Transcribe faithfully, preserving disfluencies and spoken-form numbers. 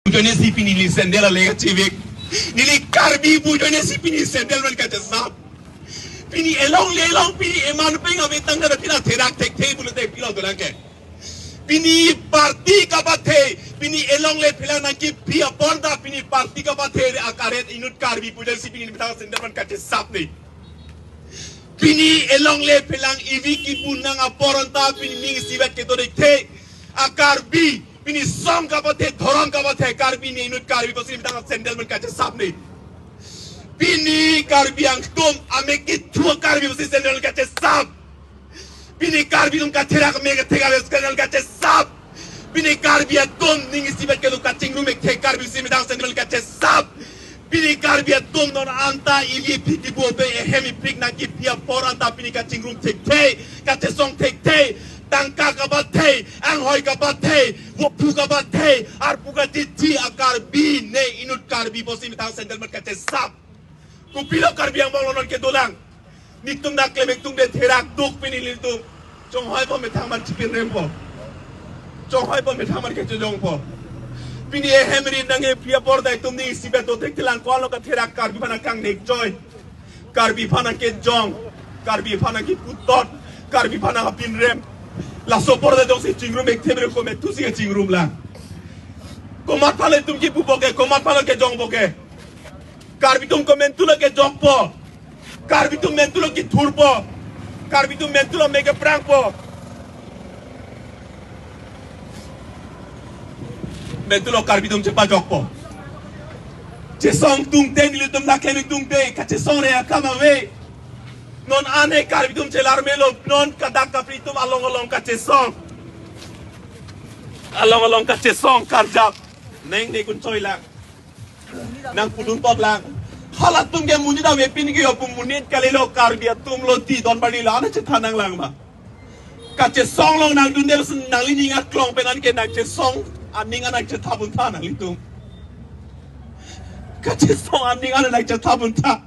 Pu ajoine si pini neli sandal ale kachevek. Neli Karbi pu ajoine si pini sandal man kachesap. Pini elongle elong pini eman peng ave tangte pini therak thekthe pulote pilo dolang ke. Pini party kapathe, pini elongle phelang nangkiphi apor ta pini party kapathe akaret inut Karbi pu ajoine si pini methang sandal man kachesap ne. Pini elongle phelang ivi kibunang apor anta pini ning isivet kedo thekthe a Karbi, pini song kapathe, dhorom kapathe Karbi ne inut Karbi pusi methang sandal man kachesap ne. Pini Karbi Anglong atum amek kethu Karbi pusi sandal man kachesap. Pini Karbi atum katherak mek thek ave sandal kachesap. Pini Karbi atum ning isivet kedo kachingrum ekthe Karbi si methang sandal kachesap. Pini Karbi atum non anta ili phiki bo pe ehem ipik nangkiphi apor anta pini kachingrum thekthe, kachesong thekthe, tangka kapathe, anghoi kapathe, vophu kapathe, arpu kachithi a Karbi ne inut Karbi pusi methang sandal man kachesap. Kopilo Karbi Anglong lo non kedolang. Netum dak klem etum de therak duk pini nelitum. Chonghoi po methang man chipin rem po. Chonghoi po methang man kechojong po. Pini ehem ri nangkiphi apor ta itum ning isivet do thekthelang, ko-an lo katherak Karbi aphan akangnek choi. Karbi aphan akejong. Karbi aphan akeputot. Karbi aphan apin rem. Laso apor ta jongsi chingrum ekthe bre komat thusi kachingrum lang. Komat aphan itum kipu po ke, komat aphan kejong po ke. Karbi atum komat thulo kejok po. Karbi atum komat thulo kethur po. Karbi atum komat thulo mek keprang po. Komat thulo Karbi atum chepajok po. Chesong tungte nelitum dak klem tungte kachesong re akam ave. Non ane Karbi atum chelar melo, non kadak kapri atum along along kachesong. Along along kachesong karjap. Neng ne kun choi lang. Nangpudun tot lang. Halatum ke monit ave pini ke yo pu monit kalilo Karbi atum lo ti don bani la ana chethan nanglang ma. Kachesong along nangdun del sen nangli ning aklong pen an ke nangchesong aning an nangchethap un tha nanglitum. Kachesong aning an nangchethap un tha.